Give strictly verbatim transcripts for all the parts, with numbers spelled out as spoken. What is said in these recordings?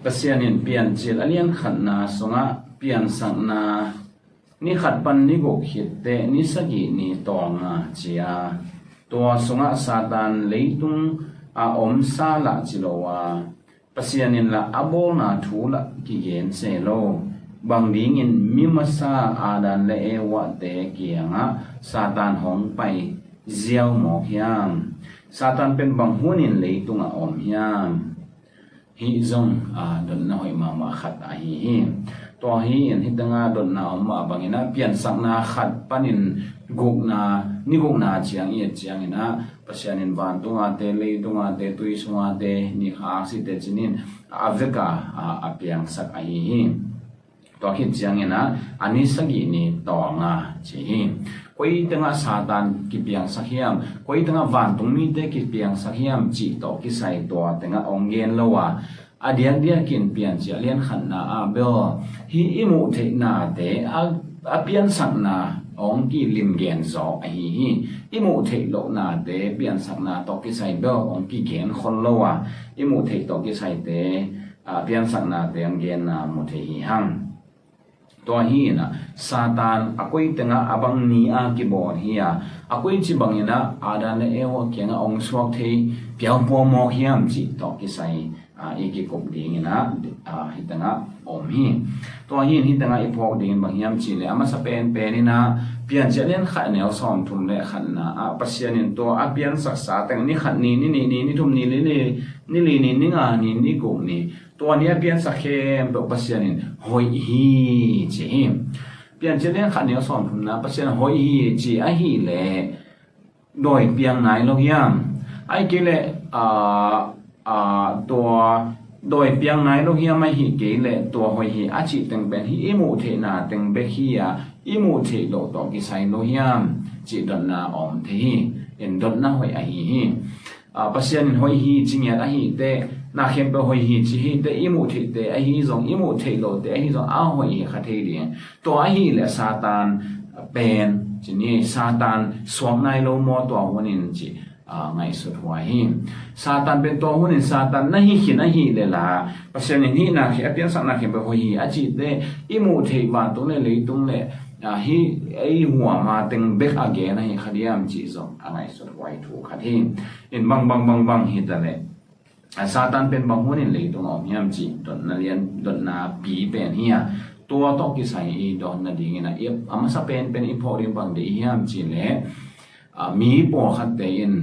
Pasian in Piancil a lian khatna sungah piansakna ni khat pan ni guk khit teh ni sagih ni tawlnga ci a, tua sungah Satan leitung a om sa lah ci lo a, Pasian in lah a bawlna thu lah kigen se lo. Bang dingin mi masa Adam le Eva te kiangah Satan hong pai ziau mawk hiam? Satan pen bang hunin leitungah om hiam? Hih zong a, dotna hoih mahmah khat ahi hi. Tua hi in hih tengah dotna om mah bangin a, piansakna khat panin gukna, ni gukna ciang i et ciangin a, Pasian in vantunga te, leitunga te, tui sunga te, ni kha aksi te cinin a veka a, a piangsak ahi hi. Tua khit ciangin a, a ni sagih ni tawlnga ci hi. Koi tengah Satan kipiangsak hiam, koi tengah vantung mite kipiangsak hiam cih tawh kisai tua tengah ong gen lo a, a diakdiakin Piancil a lian khatna ah bel hih i muh theihnate a, a piansakna ong kilim gen zaw ahi hi. I muh theih lohnate piansakna tawh kisai bel ong kigen khol lo a, i muh theih tawh kisaite a, piansaknate ong genna mu thei hi hang. Tua hi in a, Satan a koi tengah a bang ni a kibawl hi a, a koi ci bangin a, Adam le Eva kiangah ong suak thei piaupua mawk hiam cih tawh kisai a, i kikup dingin a, a, hih tengah om hi. Tua hi in hih tengah i phawk dingin bang hiam cih leh a masa penpen in a, Piancil a lian khat neu sawmthum le khatna ah Pasian in tua a piansaksa teng ni khat ni, ni nih ni, ni thum ni, ni li ni, ni nga ni, ni guk ni, tua ni a piansak khempeuh Pasian in hoih hi ci hi. Piancil a lian khat neu sawmthumna Pasian hoih hi ci ahih leh dawi piang nai lo hiam? Ahih kei leh a, a, tua dawi piang nai lo hiam, ahih kei leh tua hoih hi a cih teng pen hih i muh theihna teng bek hi a, i muh theih loh tawh kisai lo hiam cih dotna a om thei hi. In dotna hoih ahi hi. A, Pasian in hoih hi ci ngiat ahih teh, na khempeuh hoih hi ci hi teh, i muh theihte ahi zong, i muh theih lohte ahi zong a hoih hi kha thei ding. Tua ahih leh Satan pen ci ni, Satan suak nai lo maw tua hunin ci a, ngaihsut huai hi. Satan pen tua hunin Satan na hi khin ahih leh la, Pasian in hih na khi a piansakna khempeuh hoih hi a cih teh, i muh theih vantung le leitung le a, hih ei huam a teng bek a gen ahi kha diam cih zong a ngaihsut huai thu khat hi. In bang bang bang bang hi ta leh a, Satan pen bang hunin leitung a om hiam cih dotna lian, dotna pi pen hi a, tua tawh kisai i dawn nadingin a, i, a masa penpen i phawk ding bang deih hiam cih leh a, mi pawlkhatte in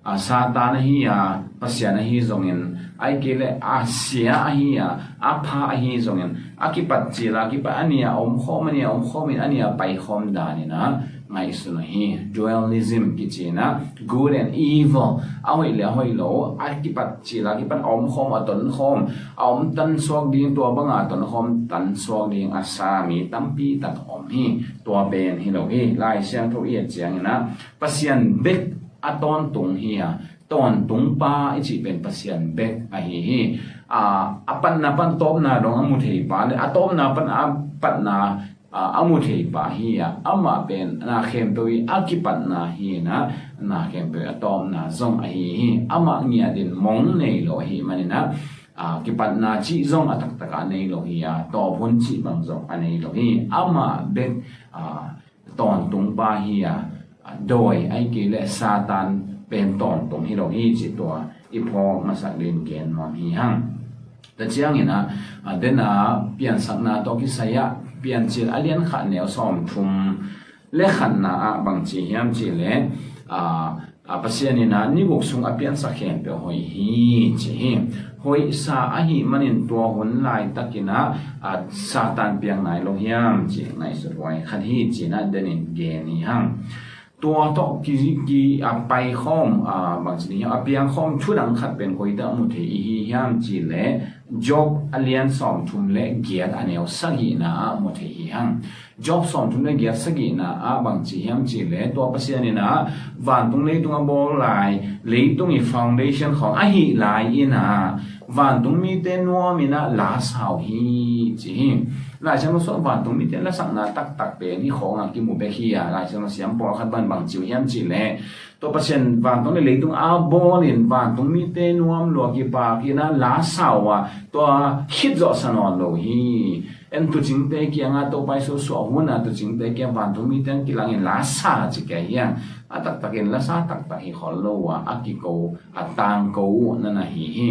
a, Satan ahi a, Pasian ahi zongin, ahih kei leh a sia ahi a, a pha ahi zongin, a kipat cil a kipat a nih a omkhawm, a nih a omkhawm in a nih a paikhawm danin a ngaihsun uh hi. Dualism kici in a, good and evil, a hoih le a hoih lo, a kipat cil a kipat a omkhawm, a tonkhawm, a om tansuak ding, tua banga tonkhawm tansuak ding a sa mi tampi tak om hi. Tua pen hi lo hi. Lai Siangtho i et ciangin a, Pasian bek a tawntung hi a, tawntung pa i cih pen Pasian bek ahi hi. A, a patna pan tawpna dong a mu thei pa le a tawpna pan a patna a, a mu thei pa hi a, amah pen na khempeuh i a kipatna hi na, na khempeuh a tawpna zong ahi hi. Amah ngiat in mong nei lo ahi manin a, a, kipatna cih zong a taktak a nei lo hi a, tawp hun cih bang zong a nei lo hi. Amah bek a, tawntung pa hi a, a, dawi ahih kei leh Satan pen tawntung hi lo hi cih tua i phawk masak ding gen nuam hi hang. Tua ciangin a, a, den a piansakna tawh kisai a, Piancil a lian khat neu sawmthum le khatna ah bang ci hiam cih leh a, a, Pasian in a ni guk sung a piansak khempeuh hoih hi ci hi. Hoihsa ahih manin tua hun laitakin a, a, Satan piang nai lo hiam cih ngaihsut huai khat hi ci in a den in gen hi hang. Tua tawh ki, ki, a, paikhawm, a, bang ci ni hiam, a piangkhawm thu dang khat pen koi tawh mu thei i hi hiam cih leh Job a lian sawmthum le giat a neu sagihna ah mu thei hi hang. Job sawmthum le giat sagihna ah bang ci hiam cih leh tua Pasian in a vantung leitung a bawl lai, leitung i foundation khawng ahih lai in a vantung mite nuam in ah la sa uh hi ci hi. Laisiangtho sungah vantung mite lasakna taktak pen hih khawngah kimu bek hi a, Laisiangtho siam pawlkhat bang bang ci uh hiam cih leh, tua Pasian vantung le leitung a bawl in vantung mite nuam lua kipak in ah la sa uh a, tua khit zawh sa nawn lo hi. En tuucingte kiangah Topa Jesu suah hun a tuucingte kiang vantung mite kilang in la sa ci kei hiang. A taktakin la sa taktak hi khol lo uh a, a kiko a tangko uh na na hi hi.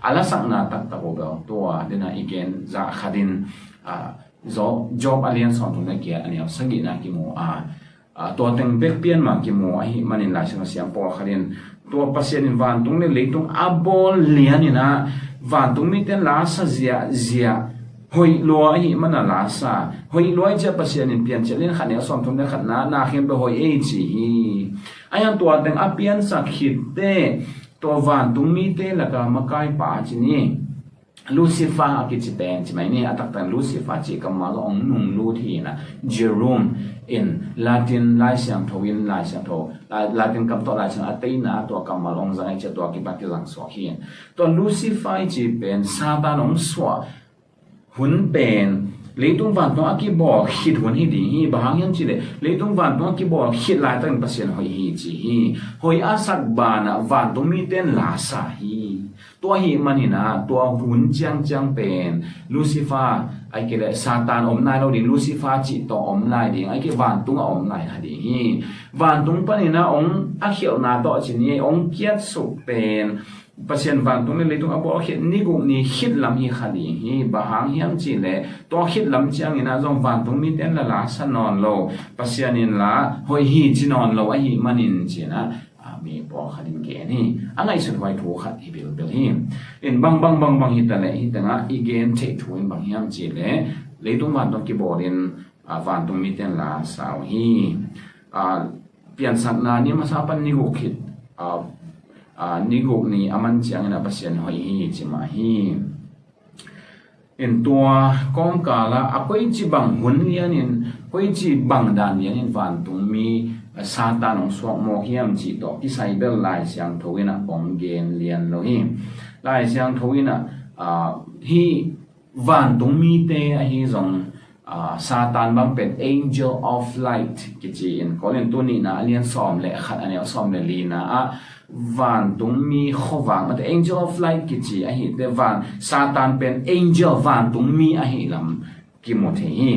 A lasakna taktak uh bel tua dena i gen zah khatin, a, Job, Job a lian sawmthum le giat a neu sagihna kimu a, a, tua teng bek pian mah kimu ahih manin Laisiangtho siam pawlkhatin tua Pasian in vantung le leitung a bawl lian in ah vantung mite la sa ziahziah, hoih lua ahih mana la sa, hoih lua i ciah Pasian in Piancil lian khat neu sawmthum le khatna na khempeuh hoih ei ci hi. A hiang tua teng a piansak khitte tua vantung mite laka makaipa a ci ni. Lucifer a kici pen ci mai ni, a taktak Lucifer ci kammal ong nung lut hi na, Jerome in Latin Laisiangtho in, Laisiangtho, La-, Latin kam tawh Laisiangtho a teina tua kammal ong zang ai cia tua kipat kizang suak hi. Tua Lucifer i ci pen Satan ong suah hun pen leitung vantung a kibawl khit hun hi ding hi. Bang hang hiam cih leh leitung vantung a kibawl khit laitakin Pasian hoih hi ci hi. Hoih a sak banah vantung mite in la sa hi. Tua ahih manin ah tua hun ciangciang pen Lucifer, ai kei leh Satan om nai lo ding, Lucifer cih tawh om lai ding, ai kei vantung a om lai kha ding hi. Vantung panin ah ong a khialhna tawh ci ni, ong kiatsuk pen Pasian vantung le leitung a bawl khit ni guk ni khit lam hi kha ding hi. Bang hang hiam cih leh tua khit lam ciangin ah zong vantung mite in la la sa nawn lo, Pasian in la hoih hi ci nawn lo ahih manin ci-in ah, a, mi pawlkhat in gen hi. A ngaihsut huai thu khat hi bilbil hi. In bang bang bang bang hi ta leh hi tengah i gen theih thu in bang hiam cih leh leitung vantung kibawl in, a, vantung mite in la sa uh hi. A, piansakna ni masa pan ni guk khit, a, a, ni guk ni a man ciangin ah Pasian hoih hi ci mah hi. In tua kawmkal ah a koici bang hun lianin, koici bang dan lianin vantung mi, a, Satan ong suak mawk hiam cih tawh kisai bel Laisiangtho in ah ong gen lian lo hi. Laisiangtho in ah, a, hih vantung mite ahi zong, a, Satan bang pen angel of light kici in, Korintu nihna a lian sawm le khat a neu sawm le lina ah vantung mi khuavak mate angel of light kici ahi te van, Satan pen angel vantung mi ahi lam kimu thei hi.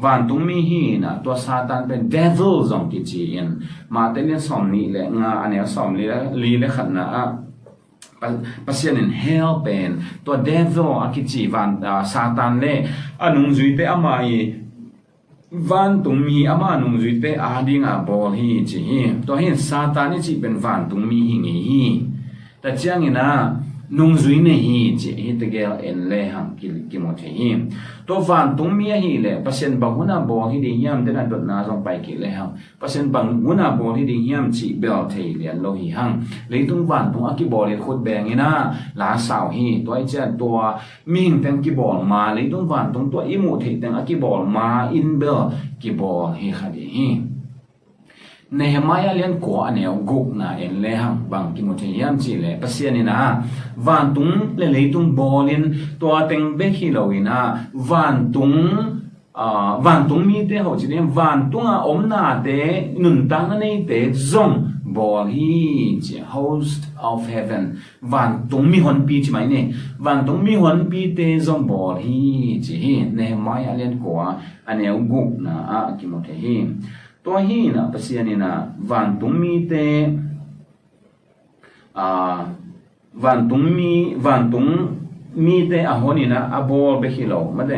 Vantung mi hi in ah tua Satan pen devil zong kici in, Mate lian sawm nih le nga a neu sawm li le, li le khatna ah Pa-, Pasian in hell pen tua devil a kici van, a, Satan le a nungzuite ama i vantung mi ama nungzuite a dinga bawl hi ci hi. Tua hi in Satan i cih pen vantung mi hi ngei hi. Tua ciangin ah nungzui nei hi ci hi tegel en le hang ki, kimu thei hi. Tua vantung mi ahi leh Pasian bang hun a bawl hi ding hiam den a dotna zong pai kik le hang. Pasian bang hun a bawl hi ding hiam cih bel thei lian lo hi hang. Leitung vantung a kibawl in khut beng in ah la sa uh hi. Tua i cian tua mihing teng kibawl ma, leitung vantung tua i muh theih teng a kibawl ma in bel kibawl hi kha ding hi. Nehemiah lian kua a neu gukna en le hang bang kimu thei hiam cih leh Pasian in ah vantung le leitung bawl in tua teng bek hi lo in ah vantung a, vantung mite ho ci ding, vantung a omnate, nuntakna neite zong bawl hi ci, host of heaven, vantung mihonpi ci mai ni, vantung mihonpite zong bawl hi ci hi. Nehemiah a lian kua a neu gukna ah kimu thei hi. Tua hi in ah Pasian in ah vantung mite, a, vantung mi, vantung mite a hon in ah a bawl bek hi lo mate,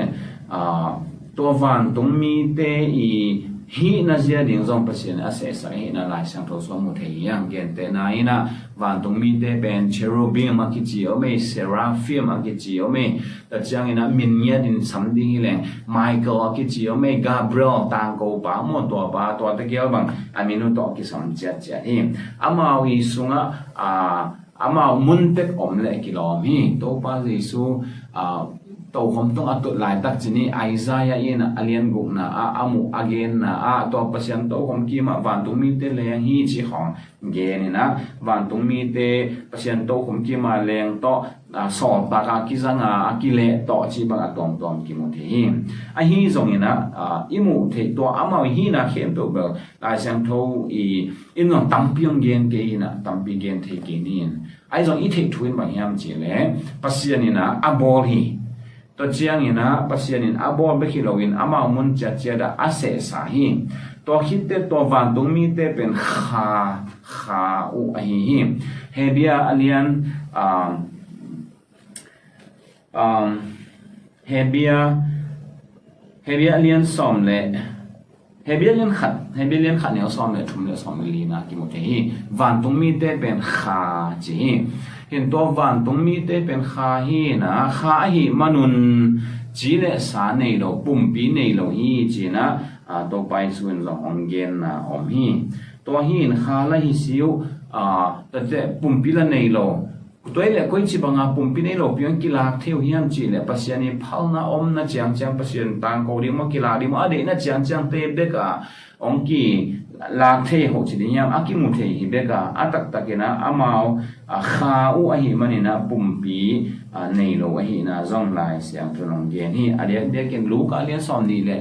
a, tua vantung mite i hihna zia ding zong Pasian a sehsak ahihna Laisiangtho sung mu thei hi hang. Gentehna in ah vantung mite pen cherubim a kici om ei, seraphim a kici om ei, tua ciangin ah min ngiat in sam ding hi leng Michael a kici om ei, Gabriel tangko pa maw, tua pa, tua tegel bang a min uh tawh kisam ciatciat hi. Amau i sungah, a, amau mun tek om le kilawm hi. Topa Jesu, a, tokhom tung a tut laitak ci ni, Isaiah in a lian gukna ah a muh a genna ah tua Pasian tokhom kimah vantung mite leng hi ci khawng gen in ah vantung mite Pasian tokhom kimah leng tawh a, sawltak a kizang a, a kileh tawh cih bang a tuamtuam kimu thei hi. Ahi zongin ah, a, i muh theih tua amau hihna khempeuh bel Lai Siangtho i in zong tampi hong gen kei in ah, tampi gen thei kei ni in. Ahi zong i theih thu in bang hiam cih leh Pasian in ah a bawl hi. Tua ciangin ah Pasian in a bawl bek hi loin amau mun ciatciat ah a sehsa hi. Tua khit teh tua vantung mite pen kha, kha uh ahi hi. Hebru a lian, um, um, Hebru, Hebru a lian sawm le Hebru a lian khat, Hebru a lian khat neu sawm le thum le sawm le lina kimu thei hi. Vantung mite pen kha ci hi. Hi in tua vantung mite pen kha hi in ah, kha ahih manun ci le sa nei lo, pumpi nei lo hi ci in ah, a, Topa Jesu in zong hong genna om hi. Tua hi in kha la hi si uh, a, tate pumpi la nei lo. Tua hi leh koici banga pumpi nei lopi hong kilak thei uh hiam cih leh Pasian i phalna omna ciangciang, Pasian tangko ding maw, kilak ding maw, a deihna ciangciangte bek a hong kilak thei hoh ci ding hiam, a kimu thei hi bek a, a taktak in ah amau, a, kha uh ahih manin ah pumpi, a, nei lo ahihna zong Lai Siangtho in hong gen hi. A diakdiakin Luka lian sawm nih le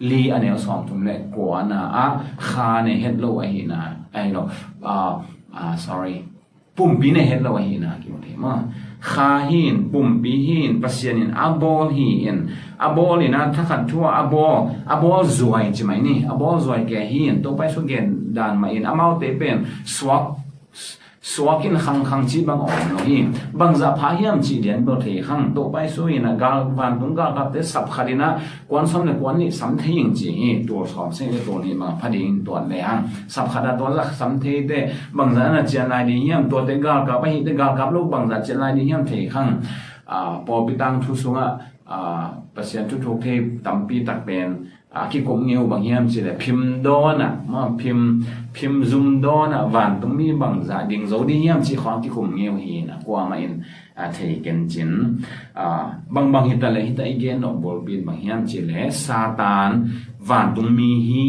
li a neu sawm thum le kuana ah kha nei het lo ahihna, ahi lo, a, a, sorry, pumpi nei het lo ahihna kimu thei maw. Kha hi in, pumpi hi in, Pasian in a bawl hi in, a bawl in ah thakhat thu ah a bawl, a bawl zuai ci mai ni, a bawl zuai kei hi in, Topa Jesu gen dan mah in amaute pen suak, suak in khangkhang cih bang om lo hi. Bangzah pha hiam cih lian bel thei khang, Topa Jesu in ah gal, vantung galkapte sap khat in ah kuan sawm le kuan nih sam thei ing ci hi. Tul sawm seh le tul nih bang pha ding in tuat le hang. Sap khat a tua zah sam thei teh bangzah na cian lai ding hiam, tuate galkap ahih teh galkap lo bangzah cian lai ding hiam thei khang. A, pawlpi tangthu sungah, a, Pasian thuthuk thei tampi tak pen, a, kikum ngei uh bang hiam cih leh phim dawn ah, maw, phim, phim zum dawn ah vantung mi bangzah ding zo ding hiam cih khawng kikum ngei uh hi in ah kuamah in, a, thei ken cin. A, bangbang hi ta leh, hi ta i gen nop bulpi in bang hiam cih leh Satan vantung mi hi,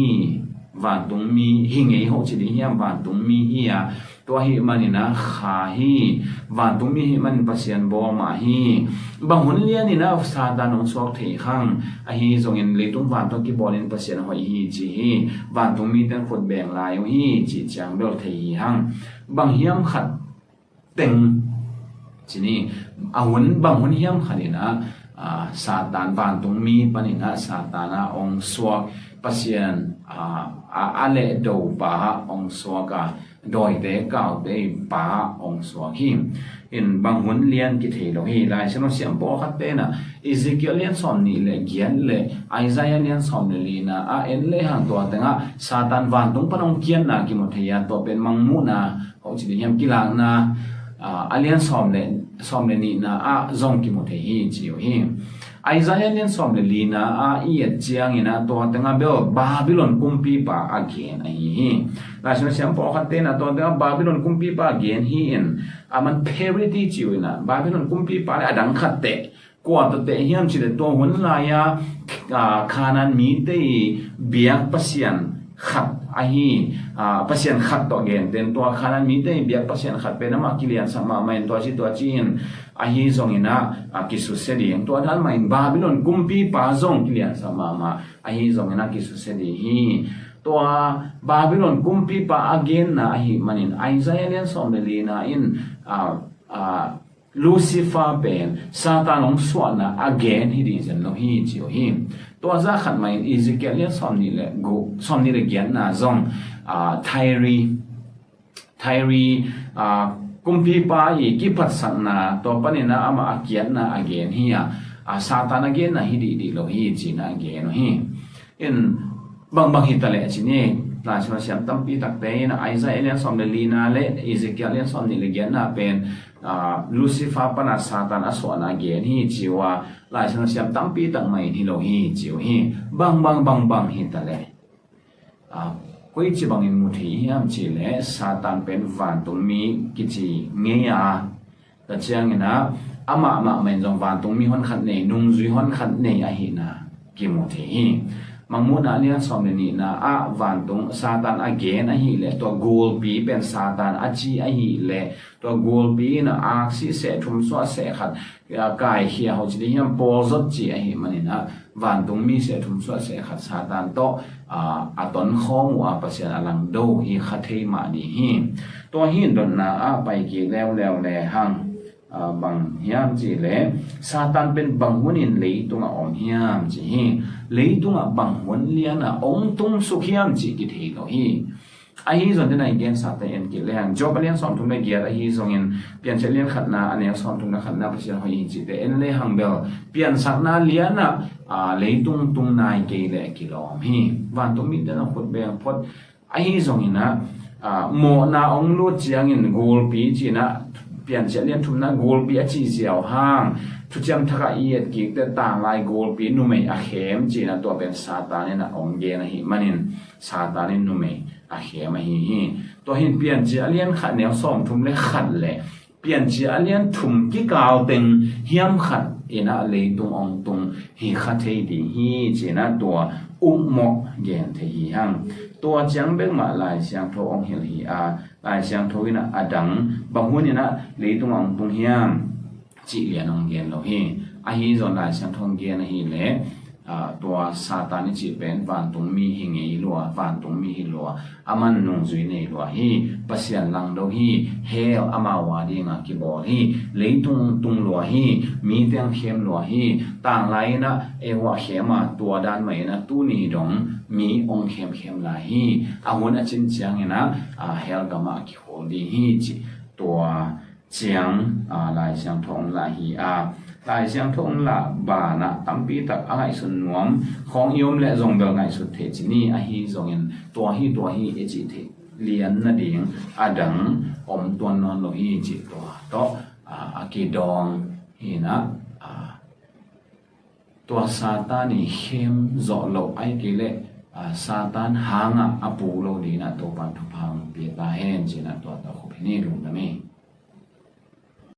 vantung mi hi ngei hoh ci ding hiam, vantung mi hi a, tua ahih manin ah kha hi, vantung mi ahih manin Pasian bawl mah hi. Bang hun lian in ah Satan hong suak thei khang, ahi zongin leitung vantung kibawl in Pasian hoih hi ci hi, vantung mite in khut beng lai uh hi cih ciang bel thei hi hang. Bang hiam khat teng ci ni, a hun, bang hun hiam khat in ah, a, Satan vantung mi panin ah Satan ah hong suak, Pasian, a, a, a lehdo pa hong suak a, dawite kaute i pa hong suak hi. In bang hun lian kithei lo hi. Lai Siangtho siam pawlkhat pen ah Ezekiel lian sawm nih le giat le Isaiah lian sawm le lina ah en le hang tua tengah Satan vantung pan hong kiatna kimu thei a, tua pen mangmuhna hoh ci ding hiam, kilakna, a, a lian sawm le, sawm le nihna ah zong kimu thei hi ci uh hi. Isaiah lian sawm le lina ah i et ciangin ah tua tengah bel Babylon kumpipa a gen ahi hi. Lai Siangtho siam pawlkhat ten ah tua tengah Babylon kumpipa a gen hi in, a man parity ci uh in ah Babylon kumpipa le a dang khat teh kua tawh teh hiam cih leh tua hun lai-a, a, Kanaan mite i biak pasian khat ahi, a, pasian khat tawh gentehna, tua Kanaan mite i biak pasian khat pen amah kiliansak mahmah in tua ci tua ci in ahi zongin ah, a, kisusia ding. Tua dan mah in Babylon kumpipa zong kiliansak mahmah ahi zongin ah kisusia ding hi. Tua Babylon kumpipa a genna ahih manin Isaiah lian sawm le lina in, a, a, Lucifer pen Satan hong suahna a gen hi ding zen lo hi ci uh hi. Tua zah khat mah in Ezekiel lian sawm nih le gu, sawm nih le giatna zong, a, Tyre, Tyre, a, kumpipa i kiphatsakna, tua panin ah amah a kiatna a gen hi a, a, Satan a genna hi dihdih lo hi ci-in a gen uh hi. In bangbang hi ta leh ci ni, Lai Siangtho siam tampi takte in Isaiah lian sawm le lina le Ezekiel lian sawm nih le giatna pen, a, Lucifer pana Satan a suahna gen hi ci uh a, Lai Siangtho siam tampi tak mah in hi lo hi ci uh hi. Bangbang, bangbang hi ta leh, a, koici bangin mu thei hiam cih leh Satan pen vantungmi kici ngei a, tua ciangin ah amah mahmah in zong vantungmi honkhat nei, nungzui honkhat nei ahihna kimu thei hi. Mangmuhna a lian sawm le nihna ah vantung Satan a gen ahih leh, tua gulpi pen Satan a ci ahih leh, tua gulpi in a aksi seh thum suah seh khat, a, kaikhia ho ci ding hiam, pawlzot ci ahih manin ah, vantung mi seh thum suah seh khat Satan tawh, a, a tonkhawm uh a, Pasian a langdo hi kha thei mah ding hi. Tua hi in dotna ah pai kik leuleu le hang, a, bang hiam cih leh, Satan pen bang hunin leitungah om hiam ci hi. Leitungah bang hun lianah ong tung suk hiam cih kithei lo hi. Ahi zongin a i gen Satan en kik le hang, Job a lian sawm thum le giat ahi zongin, Piancil a lian khatna a neu sawm thum le khatna Pasian hoih hi cihte en le hang bel, piansakna lianah, a, leitung tung nai kei leh kilawm hi. Vantung mite na khut beng phot ahi zongin ah, a, mawhna ong lut ciangin gulpi ci-in ah, Piancil a lian thumna gulpi a cih ziau hang, Thuciam Thak ah i et kikte tanglai gulpi numei a khem ci-in ah, tua pen Satan in ah ong gen ahih manin Satan in numei a khem ahi hi. Tua hi in Piancil a lian khat neu sawm thum le khat le Piancil a lian thum kikal teng hiam khat in ah leitung ong tung hi kha thei ding hi ci-in ah tua ukmawh gen thei hi hang. Tua ciang bek mah Lai Siangtho ong hilh hi a, Lai Siangtho in ah a dang bang hun in ah leitung ong tung hiam cih lian ong gen lo hi. Ahi zong Lai Siangtho ong gen ahih leh, a, tua Satan i cih pen vantung mi hi ngei lua, vantung mi hi lua, aman nungzui nei lua hi, Pasian langdo hi, hell amau a dingah kibawl hi, leitung tung lua hi, mi teng khem lua hi, tanglai in ah ei uh a khem a, tua dan mah in ah tuni dong mi ong khemkhem lai hi, a hun a cin ciangin ah, a, hell gamah kikhol ding hi cih tua ciang, a, Lai Siangtho ong lah hi a, Lai Siangtho ong lah banah tampi tak a ngaihsun nuam khawng i om leh zong bel ngaihsut thei ci ni, ahi zongin tua hi tua hi i cih thei lian nading a dang om tuan nawn lo hi cih tua tawh, a, a kidawng hi in ah, a, tua Satan i khem zawh loh ahih kei leh, a, Satan hangah a puk lo dingin ah Topa'n thupha ong pia ta hen ci-in ah tua tawh khup hi ni, lungdam hi.